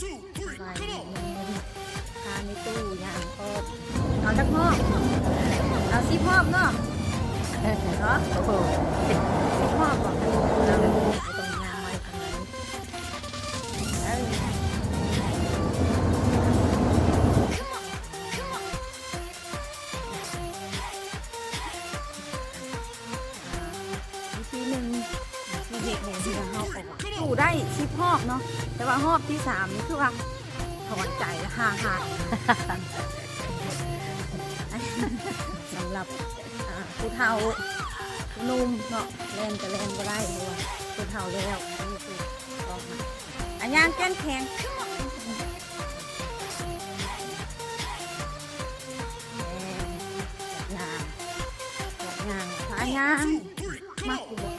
Two, three, come on. ພາແມ່ຕູ້ຍ່າງອອກ. ເອົາຈັກຮອບ? ເອົາສິບຮອບເນາະ. ເນາະ? ໂອ້ໂຫ ສິບຮອບບໍ? ເອີ ບໍ່ຕ້ອງຍ່າງໄວປານໃດ. ເອີ ວິທີໜຶ່ງ ທີ່ເຮັດໃຫ້ເຮືອເຮົາອອກ ຕູ້ໄດ້ສິບຮອບເນາະ, ແຕ່ວ່າຮອບທີສາມນີ້ຄືວ່າຖອນໃຈ ຫ່າໆ. ສຳລັບ ອ່າ ຜູ້ເຖົ້າ ຜູ້ໜຸ່ມເນາະ ແລ່ນກໍແລ່ນບໍ່ໄດ້ ເພາະວ່າຜູ້ເຖົ້າແລ້ວ. ນີ້ຄື ອາ ຍ່າງແກ່ນແຂງ. ຍ່າງ ຍ່າງ ພາຍ່າງ. ມັກຢູ່ບໍ່?